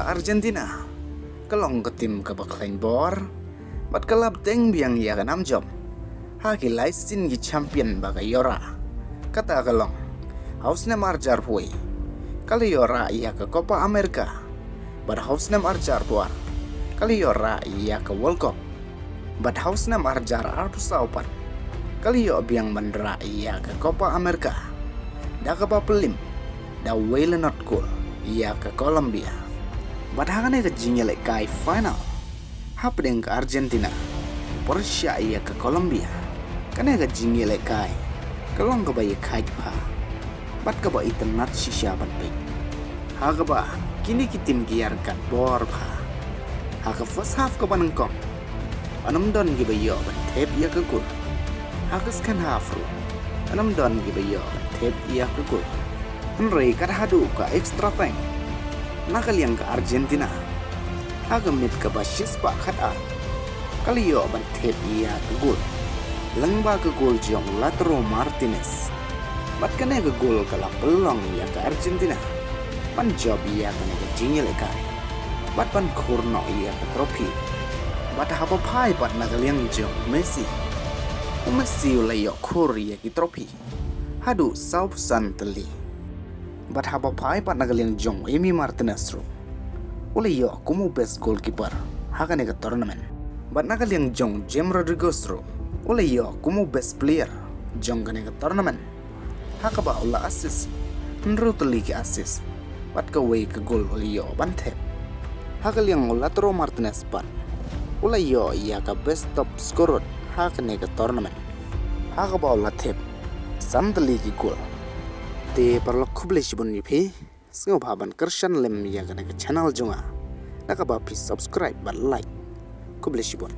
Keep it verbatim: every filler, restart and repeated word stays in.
Argentina ka long ka tim kaba khlaiñ bor bad ka la bteng biang ïa ka nam jop ha ki lai sien ki champion ba ka ïoh rah. Kata ka long ha u snem arhajar arphew wei ka la ïoh rah ïa ka Copa America, bad ha u snem arhajar arphew ar ka la ïoh rah ïa ka World Cup, bad ha u snem arhajar arphew saw pat ka la ïoh biang ban rah ïa ka Copa America da kaba pynlip da uwei la nod kol ïa ka Colombia. Bad ha kane ka jingïalehkai final hapdeng ka Argentina pyrshah ïa ka Colombia, kane ka jingïalehkai ka long kaba ïakhaid bha bad kaba itynnad shisha ban peit, ha kaba kine ki tim ki ïaryngkat bor bha. Ha ka first half kaba nyngkong, ym don kiba ïoh ban thep ïa ka gol. Ha ka second half ruh, ym don kiba ïoh ban thep ïa ka gol. Hynrei kat haduh ka extra time, na ka liang ka Argentina, ha ka minit kaba shispah khatar, ka la ïoh ban thep ïa ka gol lyngba ka gol jong Lautaro Martinez. Bad kane ka gol ka la pynlong ïa ka Argentina ban jop ïa kane ka jingïalehkai bad ban khur noh ïa ka trophy. Bad haba phai pat na ka liang jong u Messi, u Messi u la ïoh khur ïa ki trophy haduh sawphew san tylli. Bad haba phai pat na ka liang jong u Emi Martinez ruh, u la ïoh kum u best goalkeeper ha kane ka tournament. Bad na ka liang jong u James Rodriguez ruh, u la ïoh kum u best player jong kane ka tournament, ha kaba u la assist hynriew tylli ki assist bad kawei ka gol u la ïoh ban thep. Ha ka liang u Lautaro Martinez pat, u la ïoh ïa ka best top scorer ha kane ka tournament, ha kaba u la thep san tylli ki gol. Te paralok, khublei shibun ïa phi. Sngewbha ban kyrshan lem ïa kane ka channel jong nga da kaba phi subscribe bad like. Khublei shibun.